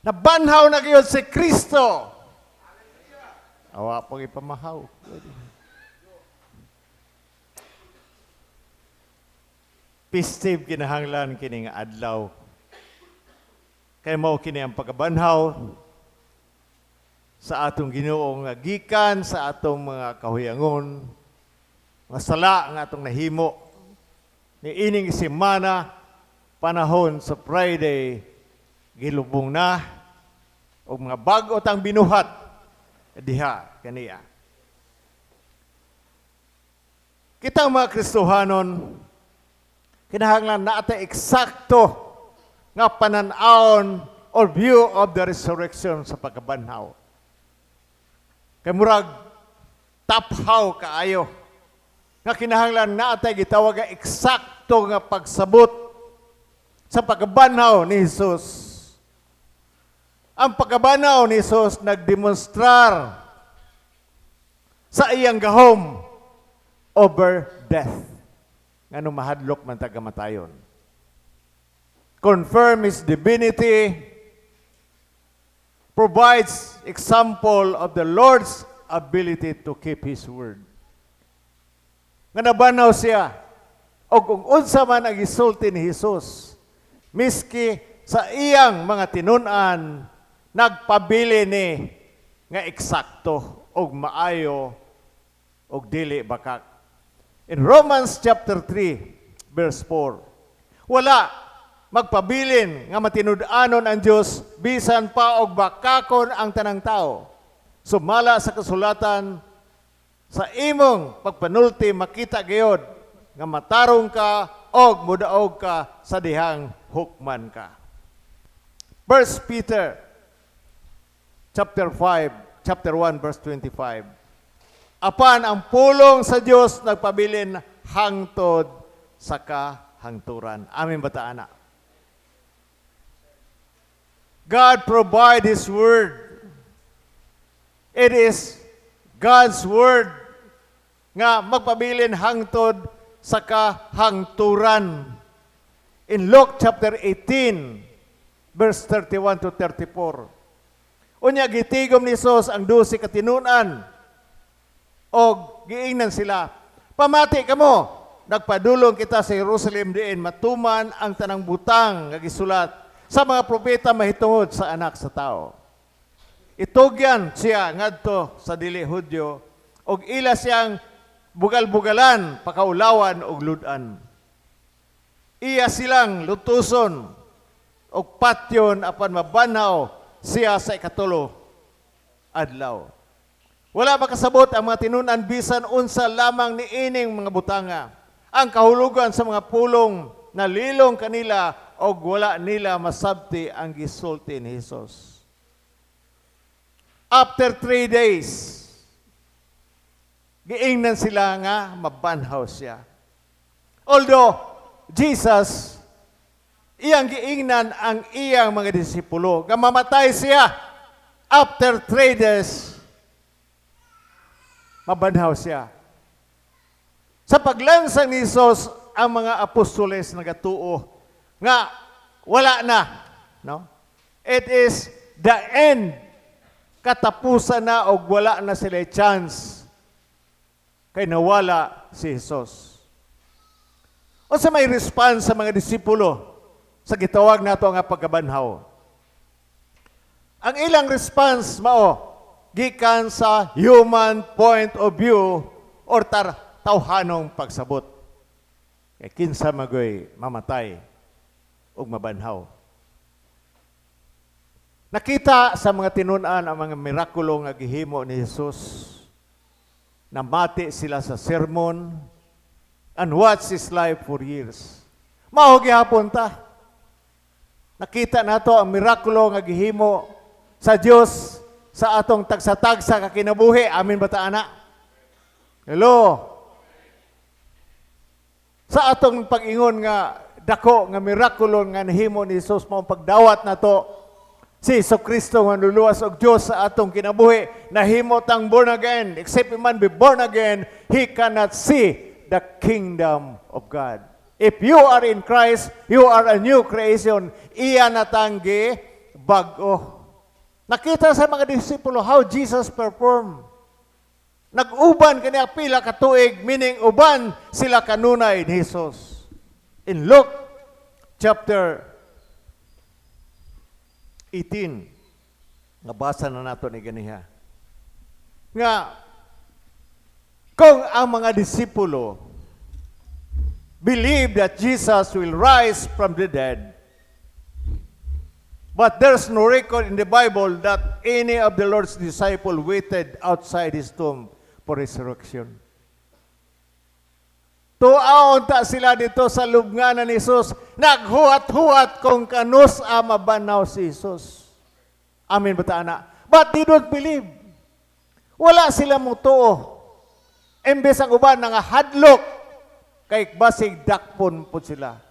Nabanhaw na gyud si Kristo. Awa pang ipamahaw. Festive kinahanglan kini nga adlaw. Kay mao kini ang pagkabanhaw sa atong Ginoo nga gikan sa atong mga kahuyangon, mga sala nga atong nahimo ni ining semana, panahon sa Friday, gilubong na og mga bag-o tang binuhat diha kaniya. Kitang mga Kristohanon, kinahanglan naa tay eksakto nga panan-awon or view of the resurrection, sa pagkabanhaw. Kay murag taphaw kaayo nga kinahanglan naa tay gitawag nga eksakto nga pagsabot sa pagkabanhaw ni Jesus. Ang pagkabanhaw ni Jesus nagdemonstrar sa iyang gahom over death. Ngano mahadlok man ta kamatayon? Confirm His divinity, provides example of the Lord's ability to keep His word. Nga nabanhaw siya, o kung unsa man ang gisulti ni Jesus, miski sa iyang mga tinun-an, nagpabili ni nga eksakto og maayo og dili bakak. In Romans chapter 3 verse 4, wala magpabilin nga matinud-anon ang Dios bisan pa og bakakon ang tanang tao. Sumala sa kasulatan, sa imong pagpanulti makita gayod nga matarong ka og mudaog ka sa dihang hukman ka. First Peter chapter 5, chapter 1 verse 25. Apan ang pulong sa Dios nagpabilin hangtod sa kahangturan. Amen ba ta ana? God provide His word. It is God's word nga magpabilin hangtod sa kahangturan. In Luke chapter 18 verse 31 to 34. Unya gitigom ni Jesus ang 12 ka tinun-an og giingnan sila, "Pamati kamo, nagpadulong kita sa Jerusalem diin matuman ang tanang butang nga gisulat sa mga propeta mahitungod sa Anak sa Tao. Itugyan siya ngadto sa dili Hudyo og ila siyang bugal-bugalan, pakaulawan og ludan. Iya silang lutuson og patyon apan mabanhaw siya sa ikatulo adlaw." Wala makasabot ang mga tinun-an bisan unsa lamang ni ining mga butanga. Ang kahulugan sa mga pulong nalilong kanila og wala nila masabti ang gisulti ni Jesus. After 3 days, giingnan sila nga mabanhaw siya. Although Jesus, iyang giingnan ang iyang mga disipulo nga mamatay siya, after 3 days, mabanhaw siya. Sa paglansang ni Jesus, ang mga apostoles nagatuo nga wala na. No? It is the end. Katapusan na og wala na sila chance kay nawala si Jesus. Unsa may response sa mga disipulo sa gitawag nato nga pagkabanhaw? Ang ilang response mao gikan sa human point of view or tar tawhanong pagsabot. Kay kinsa magoy mamatay ug mabanhaw? Nakita sa mga tinun-an ang mga mirakulo nga gihimo ni Jesus. Namati sila sa sermon and watch his life for years. Mao gihapon ta. Nakita nato ang mirakulo nga gihimo sa Dios sa atong tagsa-tagsa ka kinabuhi. Amen ba ta ana? Hello. Sa atong pag-ingon nga dako nga mirakulo nga nahimo ni Jesus mao ang pagdawat nato si Hesus Kristo nga nuluwas og Dios sa atong kinabuhi, nahimo tang born again. Except a man be born again, he cannot see the kingdom of God. If you are in Christ, you are a new creation. Iya na tang gi bag-o. Nakita sa mga disipulo how Jesus performed. Nag-uban kaniya pila ka tuig, meaning uban sila kanunay ni Jesus. In Luke chapter 18, nabasa na nato ni ganiha. Nga, kung ang mga disipulo believe that Jesus will rise from the dead, but there's no record in the Bible that any of the Lord's disciples waited outside his tomb for resurrection. Tuaon ta sila dito sa lubnganan ni Jesus, naghuwat-huwat kung kanus-a mabanhaw si Jesus. Amen ba ta ana? But they don't believe. Wala sila mutuo. Imbes ang uban nga hadlok kay basig dakpon po sila.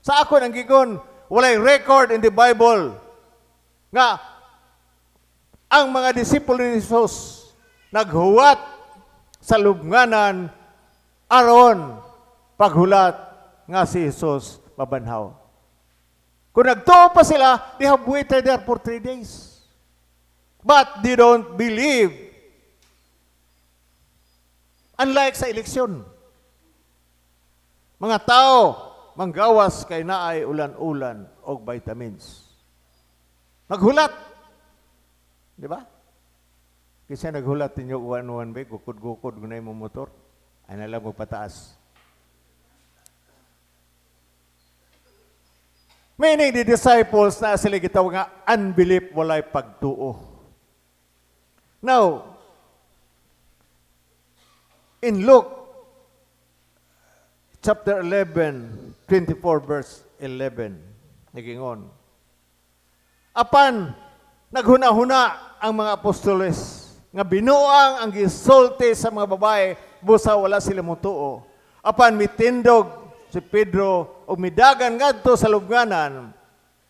Sa ako nang giingon, walay record in the Bible nga ang mga disipulo ni Jesus naghuwat sa lubnganan aron paghulat nga si Jesus mabanhaw. Kung nagtuo pa sila, they have waited there for 3 days. But they don't believe. Unlike sa eleksyon. Mga tao, manggawas kay naay ulan-ulan og vitamins. Naghulat. Di ba? Kasi naghulat ninyo uwan-uwan ba, gukod-gukod gunay mo motor. Ay nalang mo pataas. Meaning the disciples na sila gitawag nga unbelief, walay pagtuo. Now, in Luke chapter 11, 24 verse 11, nagingon. Apan, naghuna-huna ang mga apostoles nga binuang ang gisulti sa mga babae, busa wala sila motuo. Apan mitindog si Pedro ug midagan ngadto sa lubnganan.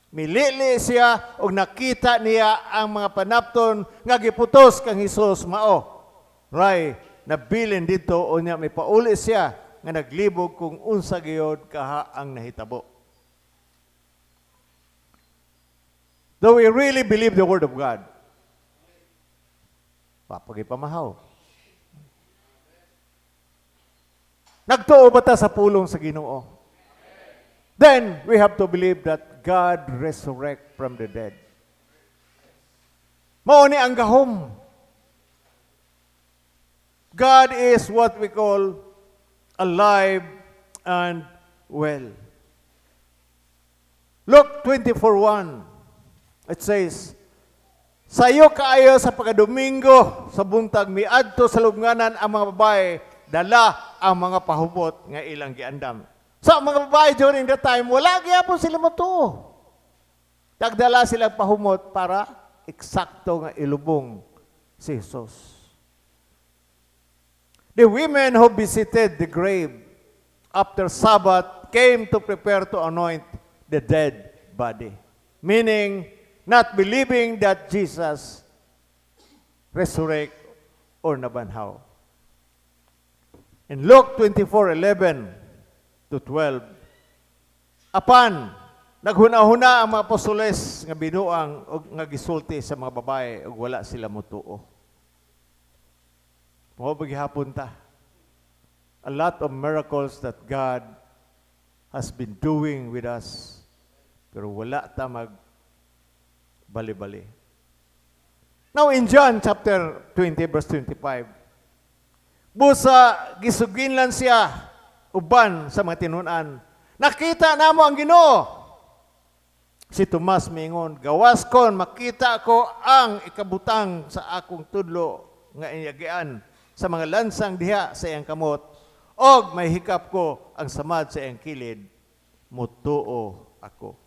Milili siya ug nakita niya ang mga panapton nga giputos kang Hesus mao ray nabilin dito, unya may pauli siya nga naglibog kung unsa gayod kaha ang nahitabo. Do we really believe the Word of God? Papagipamahaw. Nagtuo ba ta sa pulong sa Ginoo? Then, we have to believe that God resurrect from the dead. Mao ni ang gahom. God is what we call alive and well. Luke 24:1, it says, "Sayo kaayo sa pagkadomingo sa buntag, miadto sa lubnganan ang mga babae, dala ang mga pahumot nga ilang giandam." So ang mga babae during that time, wala gyapon sila motuo. Nagdala sila pahumot para eksakto nga ilubong si Jesus. The women who visited the grave after Sabbath came to prepare to anoint the dead body. Meaning, not believing that Jesus resurrect or nabanhaw. In Luke 24:11 to 12, apan, naghuna-huna ang mga apostoles nga binuang og nga gisulti sa mga babae ug wala sila motuo. Mao gihapon ta. A lot of miracles that God has been doing with us, pero wala ta mag bali-bali. Now in John chapter 20 verse 25, busa gisuginlan siya uban sa mga tinun-an, "Nakita namo ang Ginoo." Si Tomas mingon, "Gawas kon makita ko ang ikabutang sa akong tudlo nga inyagian sa mga lansang diha sa iyang kamot, og may hikap ko ang samad sa iyang kilid, mutuo ako."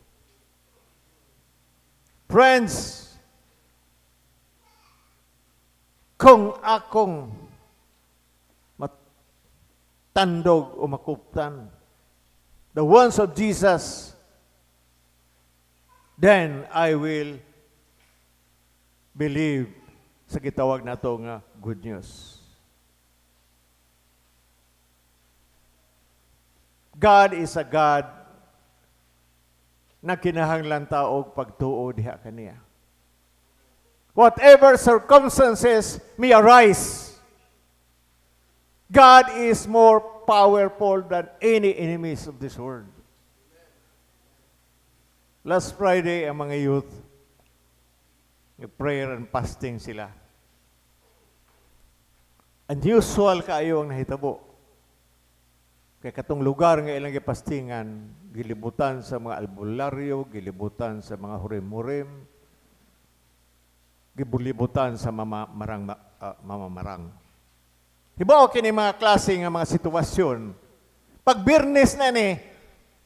Friends, kung akong matandog o makuptan, the ones of Jesus, then I will believe sa gitawag nato nga good news. God is a God Nagkinahanglan ta og pagtuo diha kaniya. Whatever circumstances may arise, God is more powerful than any enemies of this world. Last Friday, ang mga youth, prayer and fasting sila. Unusual kaayo ang nahitabo. Kay katong lugar nga ilang gipastingan, gilibutan sa mga albularyo, gilibutan sa mga hurim-hurim, gibulibutan sa mamamarang. Hibaw kini mga klase nga mga sitwasyon. Pag Biyernes na ni,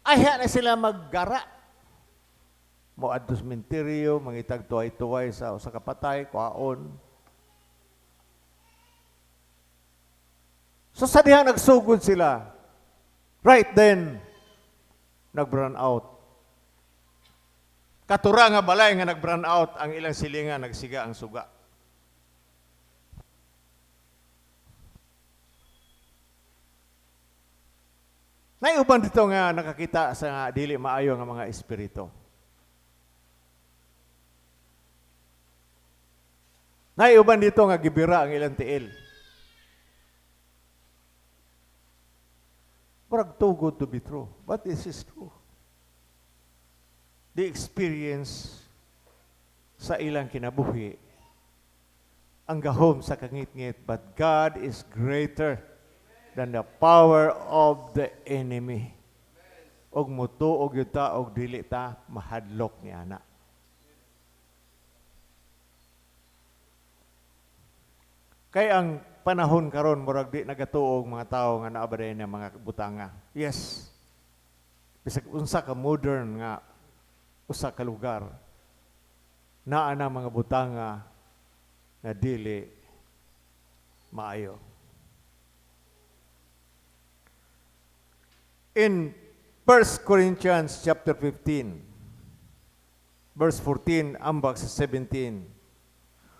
ayha na sila maggara. Moadto sa sementeryo, mangitag tuway-tuway sa usa ka patay, kuhaon. So sa dihang nagsugod sila, right then, nag-brown out. Katura nga balay nga nag-brown out, ang ilang silingan, nagsiga ang suga. Naiuban dito nga nakakita sa dili maayo nga mga espiritu. Naiuban dito nga gibira ang ilang tiil. Murag too good to be true. But this is true. The experience sa ilang kinabuhi, ang gahom sa kangitngit, but God is greater than the power of the enemy. Og mutuo gyud ta og dili ta mahadlok ni ana. Kay ang panahon karon murag di nagatuo og mga tawo nga naa ba nga mga butanga. Yes. Bisag unsa ka modern nga usa ka lugar, naa na mga butanga nga dili maayo. In 1 Corinthians chapter 15, verse 14, ambak sa 17.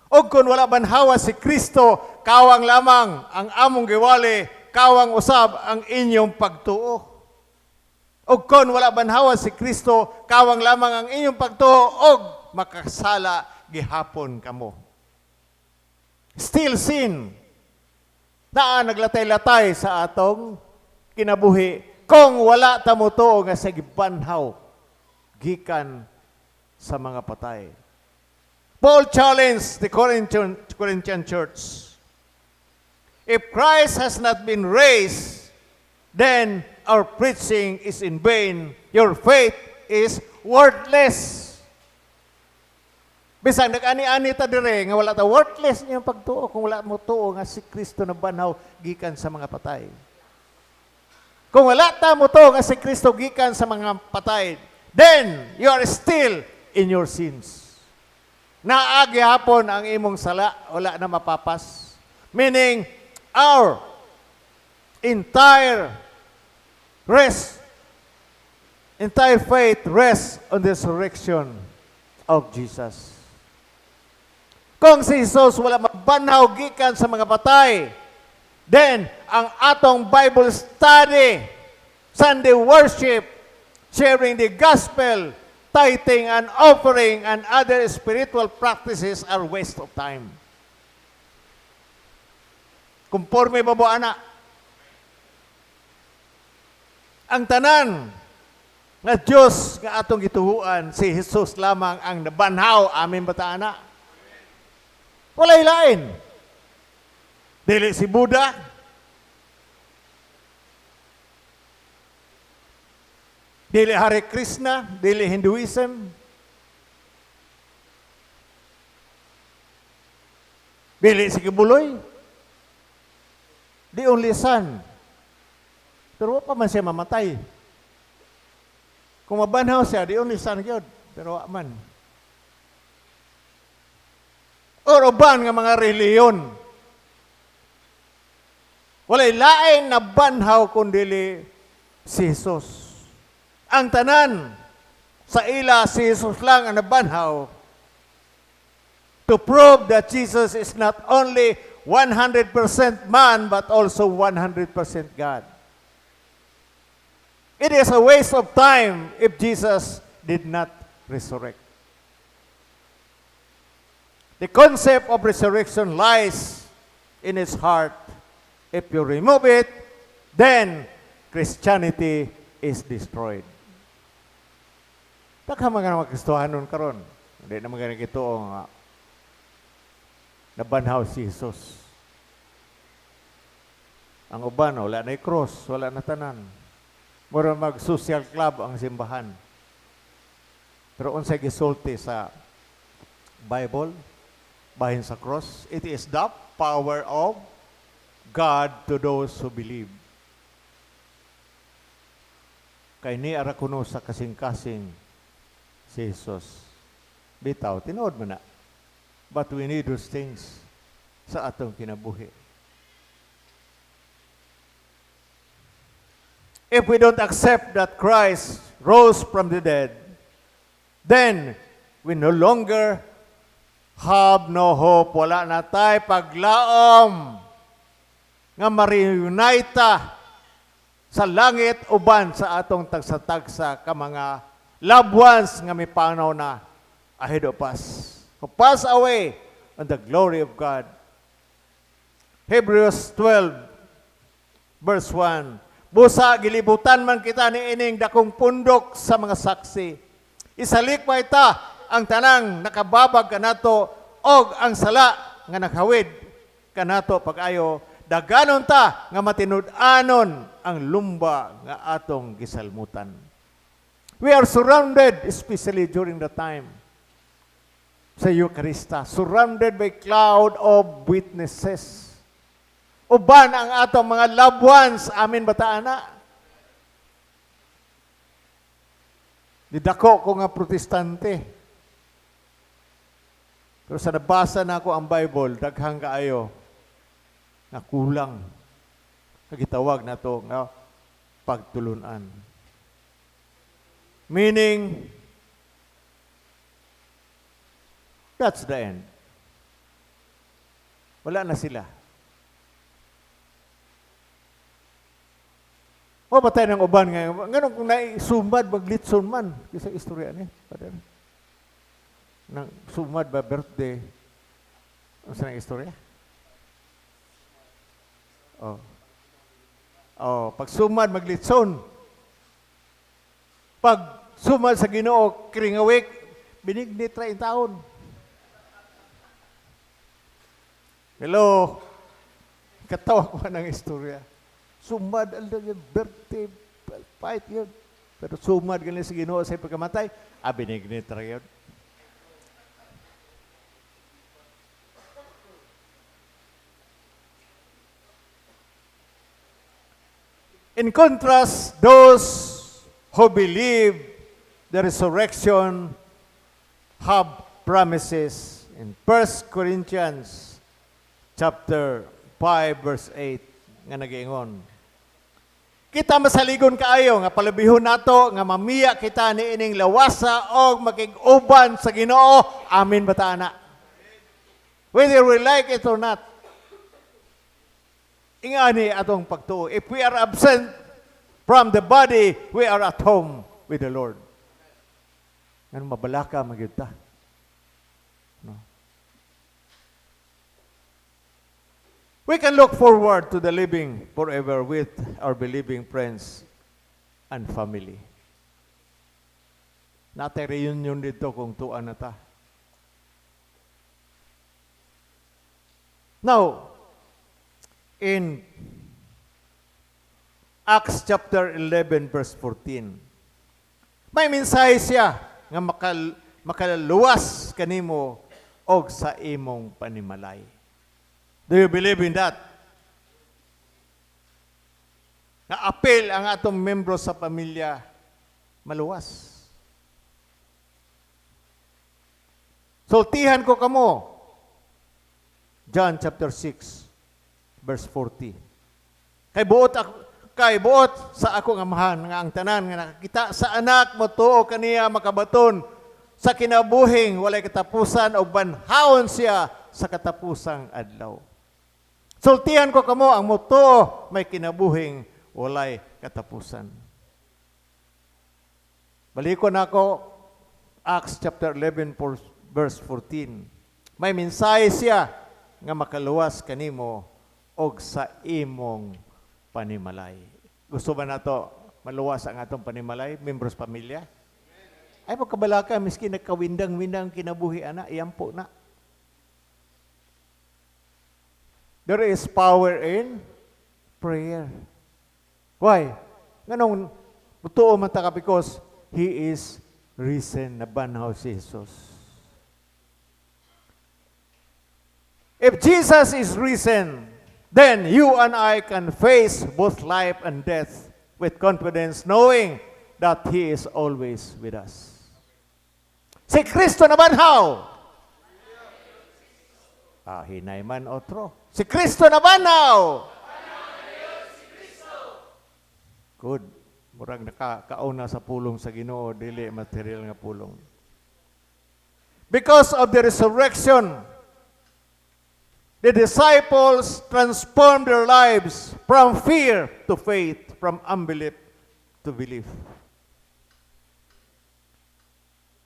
Og kung wala banhawa si Kristo, kawang lamang ang among giwali, kawang usab ang inyong pagtuo. Og kung wala banhawa si Kristo, kawang lamang ang inyong pagtuo, og makasala gihapon kamo. Still sin. Naa naglatay-latay sa atong kinabuhi kung wala ta motuo nga sa gibanhaw gikan sa mga patay. Paul challenged the Corinthian church. If Christ has not been raised, then our preaching is in vain. Your faith is worthless. Bisan nag-ani-ani ta dire nga wala ta, worthless niyang pagtuo kung wala mo tuo nga si Kristo nabanhaw gikan sa mga patay. Kung wala ta mo tuo nga si Kristo gikan sa mga patay, then you are still in your sins. Naagi hapon ang imong sala, wala na mapapas. Meaning, our entire faith rests on the resurrection of Jesus. Kung si Jesus wala mabanhaw gikan sa mga patay, then ang atong Bible study, Sunday worship, sharing the gospel, tithing and offering and other spiritual practices are waste of time. Kumporme ba mo, ana? Ang tanan nga Diyos nga atong gituhuan, si Jesus lamang ang nabanhaw. Amin ba ta, ana? Walay lain. Dili si Buddha. Dili Hare Krishna, dili Hinduism. Dili si Kibuloy. The only son. Pero wa pa man siya mamatay. Kung mabanhaw siya, the only son gyud. Pero wa man. Or uban nga mga reliyon. Walay lain na banhaw kundili si Jesus. Ang tanan sa ila, si Jesus lang ang nabanhaw to prove that Jesus is not only 100% man but also 100% God. It is a waste of time if Jesus did not resurrect. The concept of resurrection lies in its heart. If you remove it, then Christianity is destroyed. Daghan mga mga Kristohanon karon. Hindi naman ganun gituo nga nabanhaw si Jesus. Ang uban, wala na cross, wala na tanan. Mura mag social club ang simbahan. Pero unsay gisulti sa Bible, bahin sa cross, it is the power of God to those who believe. Kay niara kuno sa kasing-kasing si Jesus. Bitaw, tinuod man na. But we need those things sa atong kinabuhi. If we don't accept that Christ rose from the dead, then we no longer have no hope. Wala na tay paglaom nga ma-reunite ta sa langit uban sa atong tagsa-tagsa ka mga loved ones nga mipanaw na ahead of us, who pass away on the glory of God. Hebrews 12 verse 1. Busa gilibutan man kita ni ining dakong pundok sa mga saksi. Isalikpay ta ang tanang nakababag kanato og ang sala nga nakahawid kanato pag-ayo. Daganon ta nga matinud-anon ang lumba nga atong gisalmutan. We are surrounded, especially during the time sa Eucharista, surrounded by cloud of witnesses. Uban ang atong mga loved ones, amin ba ana? Didako ko nga Protestante. Pero sa nabasa na ako ang Bible, daghang kaayo nga kulang. Kagitawag na to nga pagtulunan. Meaning, that's the end. Wala na sila. O patay ng uban ngayon. Ganun kung naisumad, maglitson man. Isa istorya ni. Nang sumad ba birthday? Ano sa istorya? Oh. Oh, pag sumad maglitson. Pag sumad sa Ginoo kringawik, binignit ra in taon. Hello. Katawa ko ng istorya. Sumad ang birthday, fight yun. Pero sumad ganun sa Ginoo sa pagkamatay, binignit ra yun. In contrast, those who believe the resurrection have promises in 1 Corinthians chapter 5 verse 8 nga nagiingon. Kita masaligon kaayo nga palabihon nato nga mamiya kita niining lawasa og makig-uban sa Ginoo. Amen ba ta ana? Whether we like it or not. Ingani atong pagtuo. If we are absent from the body, we are at home with the Lord. Ngano mabalaka magyud ta. No. We can look forward to the living forever with our believing friends and family. Natay reunion dito kung tuan na ta. Now, in Acts chapter 11 verse 14, may mensahe siya nga makaluwas kanimo og sa imong panimalay. Do you believe in that? Nga apil ang atong membro sa pamilya maluwas. Sultihan ko kamo. John chapter 6 verse 40. Kay buot sa akong amahan nga ang tanan nga nakakita sa anak motuo kaniya makabaton sa kinabuhing walay katapusan og banhawon siya sa katapusang adlaw. Sultihan ko kamo ang motuo may kinabuhing walay katapusan. Balikon ako Acts chapter 11 verse 14. May mensahe siya nga makaluwas kanimo og sa imong panimalay. Gusto ba nato maluwas ang atong panimalay, membros pamilya? Ay pagkabalaka, miski nagkawindang-windang kinabuhi ana, iyampo na. There is power in prayer. Why? Nganong mutuo man ta ka? Because He is risen, nabanhaw si Jesus. If Jesus is risen, then you and I can face both life and death with confidence, knowing that He is always with us. Si Kristo nabanhaw. Ah, hinay man otro. Si Kristo nabanhaw. Good. Murag nakakauna sa pulong sa Ginoo, dili material nga pulong. Because of the resurrection, the disciples transformed their lives from fear to faith, from unbelief to belief.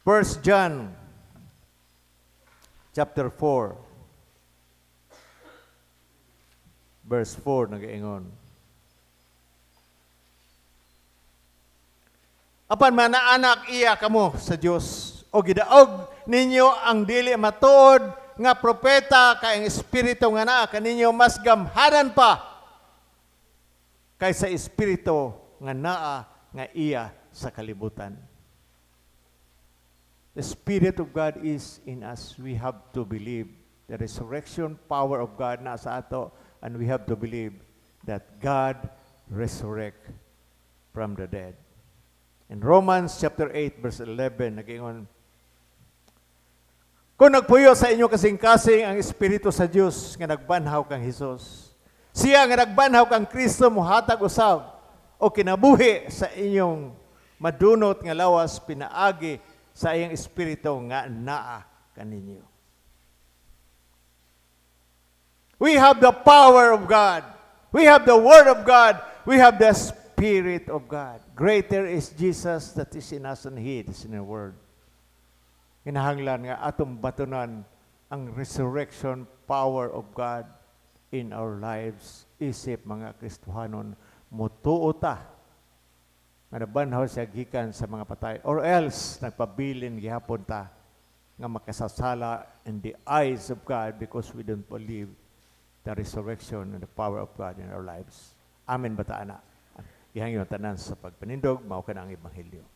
1 John chapter 4 verse 4 nagaingon. Apan manaanak iya kamo sa Dios o gidaog ninyo ang dili matuod nga propeta kay ang espiritu nga naa kaninyo mas gamhanan pa kaysa espiritu nga naa nga iya sa kalibutan. The Spirit of God is in us. We have to believe the resurrection power of God na sa ato, and we have to believe that God resurrect from the dead. In Romans chapter 8 verse 11, nag-ingon, kung nagpuyo sa inyo kasing-kasing ang Espiritu sa Dios nga nagbanhaw kang Hesus, siya nga nagbanhaw kang Kristo mohatag usab o kinabuhi sa inyong madunot nga lawas pinaagi sa iyang Espiritu nga naa kaninyo. We have the power of God. We have the Word of God. We have the Spirit of God. Greater is Jesus that is in us than He that is in the world. Kinahanglan nga atong batunan ang resurrection power of God in our lives. Isip mga Kristohanon, mutuo ta nga nabanhaw siya gikan sa mga patay, or else nagpabilin gihapon ta nga makasasala in the eyes of God because we don't believe the resurrection and the power of God in our lives. Amen ba ta ana? Gihangyo tanan sa pagpanindog, mao ka ang ebanghelyo.